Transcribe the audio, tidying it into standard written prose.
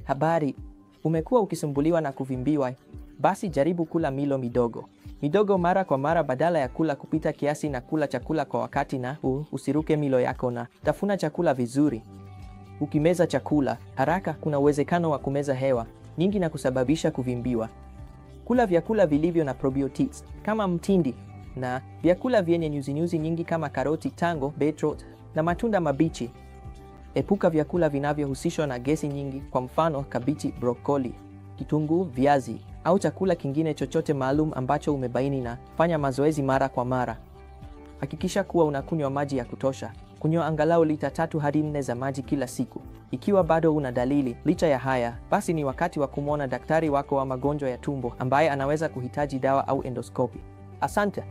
Habari, umekuwa ukisumbuliwa na kuvimbiwa? Basi jaribu kula milo midogo midogo mara kwa mara badala ya kula kupita kiasi na kula chakula kwa wakati na usiruke milo yako na tafuna chakula vizuri. Ukimeza chakula haraka, kuna uwezekano wa kumeza hewa nyingi na kusababisha kuvimbiwa. Kula vyakula vilivyo na probiotics kama mtindi na vyakula vyenye nyuzinyuzi nyingi kama karoti, tango, beetroot na matunda mabichi. Epuka vyakula vinavyohusishwa na gesi nyingi, kwa mfano kabichi, brokoli, kitunguu, viazi au chakula kingine chochote maalum ambacho umebaini, na fanya mazoezi mara kwa mara. Hakikisha kuwa unakunywa maji ya kutosha. Kunywa angalau lita 3 hadi 4 za maji kila siku. Ikiwa bado una dalili licha ya haya, basi ni wakati wa kumwona daktari wako wa magonjwa ya tumbo ambaye anaweza kuhitaji dawa au endoskopi. Asante.